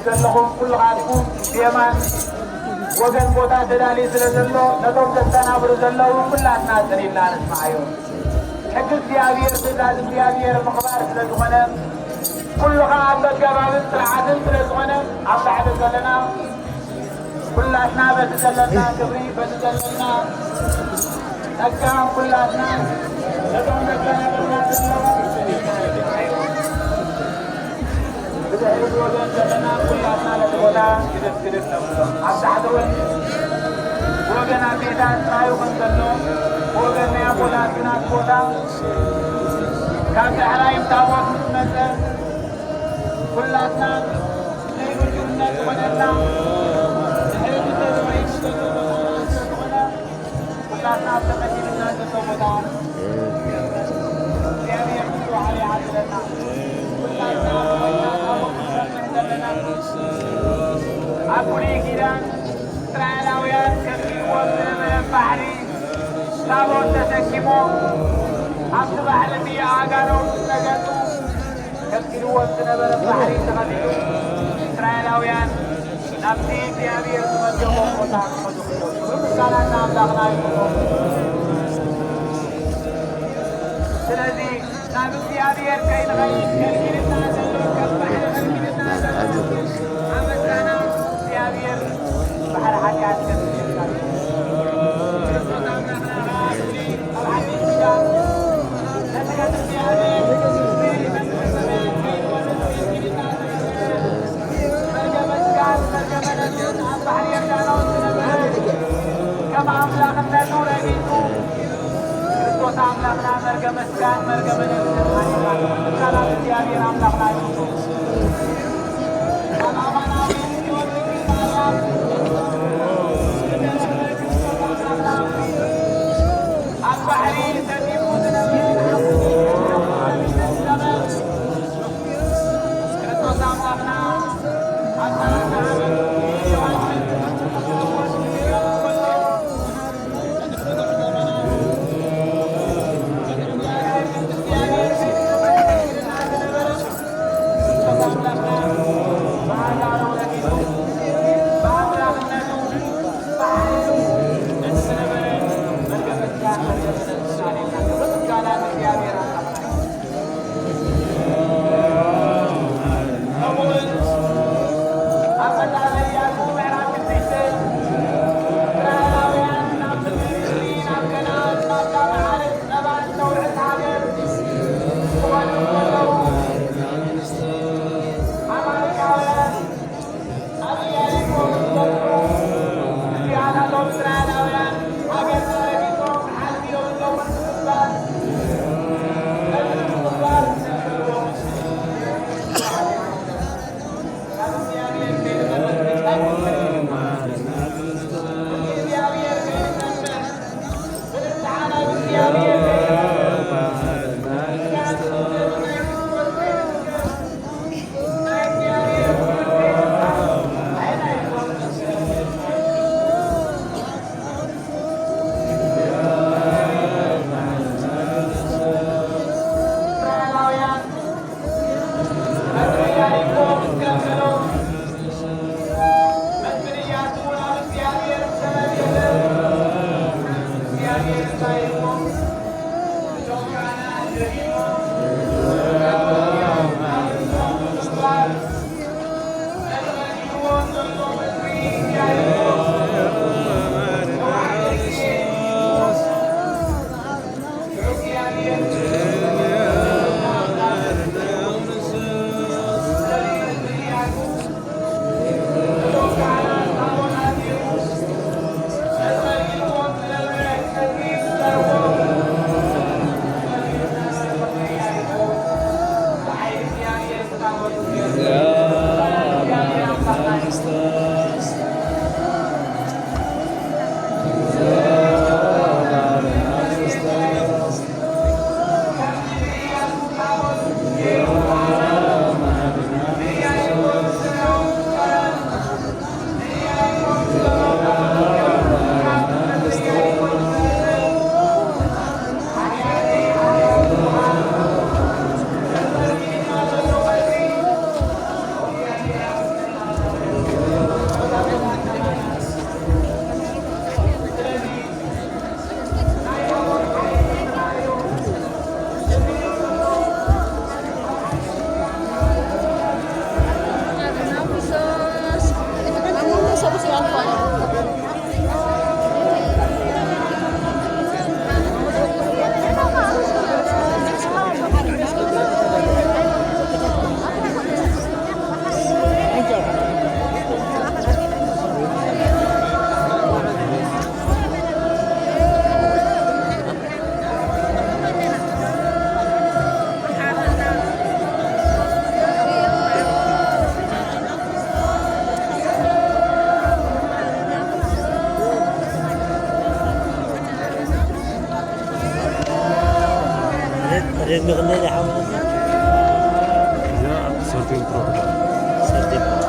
ዘለኹም ኩልኻትኩም ብየማን ወገን ቦታ ተዳልዩ ስለ ዘሎ፣ ነቶም ዘስተናብሩ ዘለዉ ኩላትና ጽን ኢልና ንስምዓዮም። ሕጊ እግዚኣብሔር፣ ትእዛዝ እግዚኣብሔር ምኽባር ስለ ዝኾነ፣ ኩሉ ኸዓ ኣብ መጋባብን ስርዓትን ስለ ዝኾነ፣ ኣብ ታሕቲ ዘለና ኩላትና በቲ ዘለና ክብሪ፣ በቲ ዘለና ጸጋ ኩላትና ነቶም ዘጋለበና ዘለዉ ብድሕሪት ወገን ዘለና ኩላትና ነቲ ቦታ ግድፍ ግድፍ ነብሎ። ኣብ ታሕቲ እውን ብወገን ኣዴታት ጥራዩ ከም ዘሎ፣ ብወገን ናይ ኣቦታት ግናት ቦታ ካብ ዳሕራይ ታቦት ምስ መጸ ኩላትና ዘይምቹነት ዝኾነና ድሕሪት ተዘውዒሉ ዘሎ ቦታ ስለ ዝኾነ፣ ኩላትና ኣብ ተቐዲምና ዘሎ ቦታ እግዚኣብሔር ምስ ወዓለ ይዓድለና። ኩላትና ኣብ ተቐዲምና ታቦት ክንሰምር ዘለና ኣብ ብሉይ ኪዳን እስራኤላውያን ከፊልዎም ዝነበረ ባሕሪ ታቦት ተሰኪሞም ኣብቲ ባሕሪ እቲ ኣእጋሮም ምስ ረገጹ ከፊልዎም ዝነበረ ባሕሪ ተኸፊሉ እስራኤላውያን ናብቲ እግዚኣብሔር ዝመደቦም ቦታ ክኸዱ ክኢሎም። ክብሪ ምስጋና ንኣምላኽና ይኹን። ስለዚ ናብ እግዚኣብሔር ከይንኸይድ ከልኪልና ዘሎ፣ ከም ባሕሪ ከልኪልና ዘሎ፣ ኣመፃና እግዚኣብሔር ባሕሪ ሓጢኣት ከልኪልና ዘሎ። ክርስቶስ ኣምላኽና ኸዓ ኣብ ሓድሽ ኪዳን ነቲ ከም እግዚኣብሔር ብመንግስተ ሰማያት ከይንወርስ ከልኪልና ዝነበረ መርገመ ስጋን መርገመ ነፍስን ኣብ ባሕሪ ዮርዳኖስ ዝነበረ ከም ኣምላኽነቱ ረጊጹ፣ ክርስቶስ ኣምላኽና መርገመ ስጋን መርገመ ነፍስን ሓኒና። ምስጋና ንእግዚኣብሔር ኣምላኽና ይኹን። ኣብ ኣማናዊ ጊዮርጊስ ማርያም ዝተረፈ ክርስቶስ ኣምላኽና ኣብ ባሕሪ ሰጢሙ ዝነበረ ክርስቶስ ኣምላኽና ኣብ ሰላሳ ዓመት ዮሃንስ ሬድሚ ክንደይ ዝሓወ? እዚኣ ሰርቲን ፕሮ። ሰርቲን ፕሮ።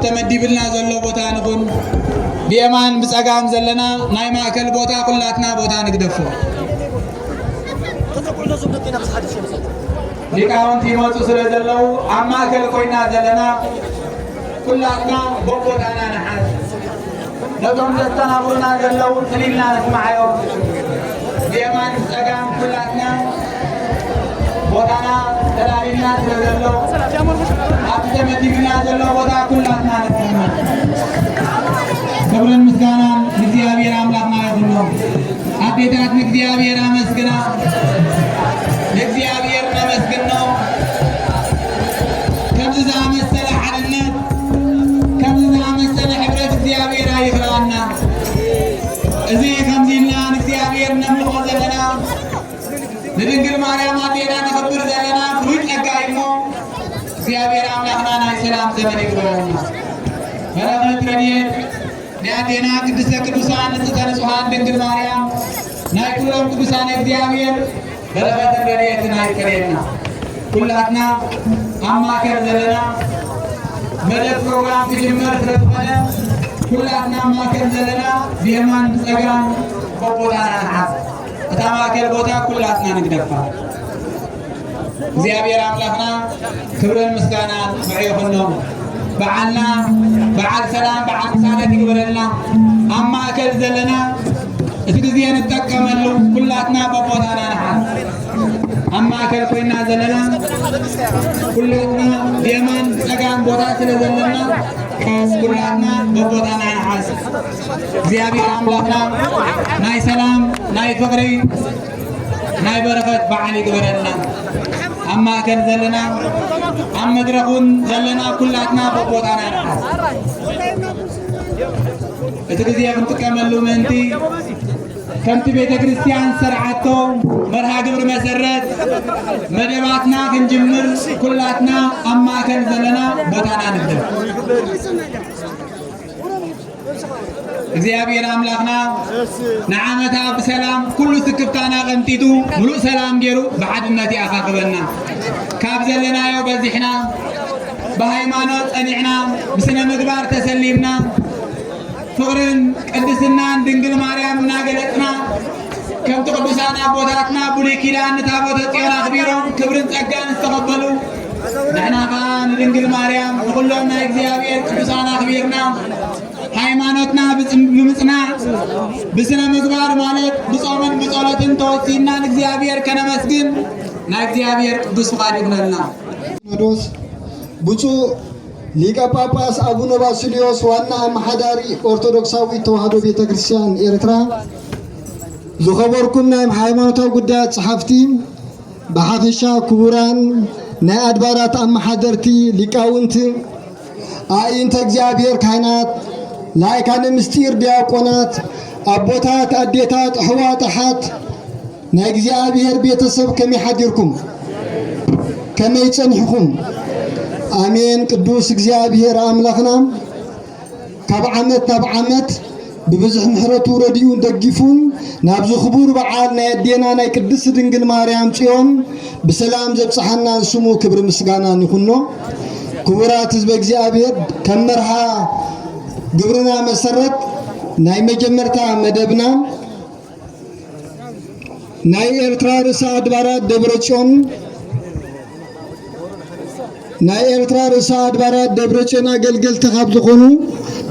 ተመዲብልና ዘሎ ቦታ ንኹን። ብየማን ብጸጋም ዘለና ናይ ማእከል ቦታ ኩላትና ቦታ ንግደፎ። ሊቃውንቲ ይመጹ ስለ ዘለዉ ኣብ ማእከል ኮይና ዘለና ኩላትና በቦታና ንሓዝ። ነቶም ዘስተናብሩና ዘለዉ ስሊልና ንስማዓዮም። ብየማን ብጸጋም ኩላትና ቦታና ተላሊልና ስለ ዘሎ ኣብቲ ተመዲብና ዘሎ ቦታ ኩላትና ንስማዕ። ክብርን ምስጋናን ንእግዚኣብሔር ኣምላኽና ይኹኖ። ኣዴታት ንእግዚኣብሔር ኣመስግና። ንእግዚኣብሔር ነመስግኖ። ከምዚ ዝኣመሰለ ሓድነት፣ ከምዚ ዝኣመሰለ ሕብረት እግዚኣብሔር ኣይኽልኣና። እዚ ከምዚ ኢልና ንእግዚኣብሔር ነምልኾ ዘለና፣ ንድንግል ማርያም ኣዴና ነኽብር ዘለና ፍሉይ ጸጋ እዩ እሞ፣ እግዚኣብሔር ኣምላኽና ናይ ሰላም ዘመን ይግበረልና። በረኸት ረድኤት ናይ ኣዴና ቅድስተ ቅዱሳን ንጽሕተ ንጹሓን ድንግል ማርያም፣ ናይ ኩሎም ቅዱሳን እግዚኣብሔር በረኸትን ረድኤትን ኣይፈለየና። ኩላትና ኣብ ማእከል ዘለና መደብ ፕሮግራም ክጅመር ስለ ዝኾነ፣ ኩላትና ኣብ ማእከል ዘለና ብየማን ብጸጋም በቦታና ንሓዝ። እታ ማእከል ቦታ ኩላትና ንግደፋ። እግዚኣብሔር ኣምላኽና ክብርን ምስጋናን ንዑ ይኹኖ። በዓልና በዓል ሰላም፣ በዓል ቅሳነት ይግበረልና። ኣብ ማእከል ዘለና እቲ ግዜ ንጠቀመሉ፣ ኩላትና በቦታና ንሓዝ። ኣብ ማእከል ኮይና ዘለና ኩላትና ብየማን ብጸጋም ቦታ ስለ ዘለና ኩላትና በቦታና ንሓዝ። እግዚኣብሔር ኣምላኽና ናይ ሰላም፣ ናይ ፍቕሪ፣ ናይ በረኸት በዓል ይግበረልና። ኣብ ማእከል ዘለና፣ ኣብ መድረኽ እውን ዘለና ኩላትና በቦታና ንሓዝ። እቲ ግዜ ክንጥቀመሉ ምእንቲ፣ ከምቲ ቤተ ክርስቲያን ዝሰርዓቶ መርሃ ግብሪ መሰረት መደባትና ክንጅምር ኩላትና ኣብ ማእከል ዘለና ቦታና ንግደፍ። እግዚኣብሔር ኣምላኽና ንዓመታ ብሰላም ኩሉ ስክፍታና ቀንጢጡ ምሉእ ሰላም ገይሩ ብሓድነት ይኣኻኽበና። ካብ ዘለናዮ በዚሕና፣ ብሃይማኖት ጸኒዕና፣ ብስነ ምግባር ተሰሊምና፣ ፍቕርን ቅድስናን ድንግል ማርያም እናገለጽና፣ ከምቲ ቅዱሳን ኣቦታትና ብሉይ ኪዳን ንታቦተ ጽዮን ኣኽቢሮም ክብርን ጸጋን ዝተቐበሉ፣ ንሕና ኸኣ ንድንግል ማርያም ንኹሎም ናይ እግዚኣብሔር ቅዱሳን ኣኽቢርና፣ ሃይማኖትና ብጽም-፣ ብምጽናዕ፣ ብስነ ምግባር ማለት ብጾምን ብጸሎትን ተወሲንና ንእግዚኣብሔር ከነመስግን ናይ እግዚኣብሔር ቅዱስ ፍቓድ ይኹነልና። ሲኖዶስ ብፁዕ ሊቀ ጳጳስ ኣቡነ ባስልዮስ ዋና ኣመሓዳሪ ኦርቶዶክሳዊት ተዋህዶ ቤተ ክርስቲያን ኤርትራ፣ ዝኸበርኩም ናይ ሃይማኖታዊ ጉዳያት ጸሓፍቲ፣ ብሓፈሻ ክቡራን ናይ ኣድባራት ኣመሓደርቲ፣ ሊቃውንቲ፣ ኣዒንተ እግዚኣብሔር ካህናት፣ ላይካነ ምስጢር ዲያቆናት፣ ኣቦታት፣ ኣዴታት፣ ኣሕዋት፣ ኣሓት፣ ናይ እግዚኣብሔር ቤተሰብ ከመይ ሓዲርኩም? ከመይ ጸኒሕኩም? ኣሜን። ቅዱስ እግዚኣብሔር ኣምላኽና ካብ ዓመት ናብ ዓመት ብብዙሕ ምሕረቱ ረዲኡን ደጊፉን ናብዚ ክቡር በዓል ናይ ኣዴና ናይ ቅድስት ድንግል ማርያም ጽዮን ብሰላም ዘብጽሓና ንስሙ ክብሪ ምስጋናን ይኹኖ። ክቡራት ህዝበ እግዚኣብሔር፣ ከም መርሃ ግብርና መሰረት ናይ መጀመርታ መደብና ናይ ኤርትራ ርእሰ ኣድባራት ደብረ ጽዮን፣ ናይ ኤርትራ ርእሰ ኣድባራት ደብረ ጽዮን ኣገልገልቲ ካብ ዝኾኑ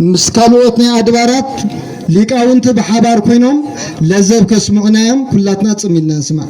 ምስ ካልኦት ናይ ኣድባራት ሊቃውንቲ ብሓባር ኮይኖም ለዘብ ከስምዑና እዮም። ኩላትና ጽም ኢልና ንስማዕ።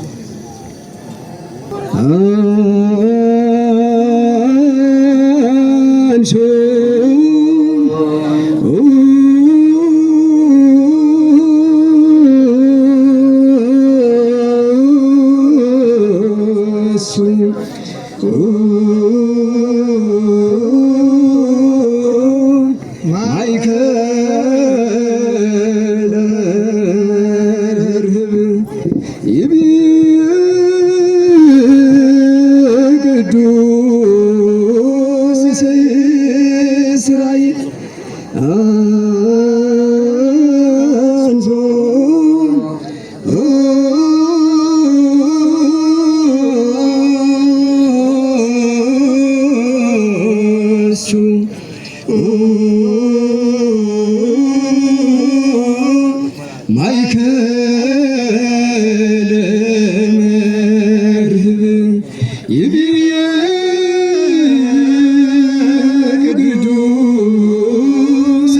ማእከለ መርህብ ይብየ ቅዱስ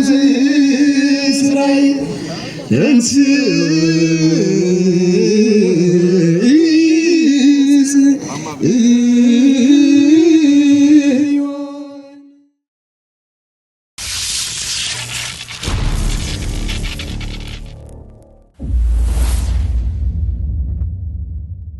ስራይ ተንሥእ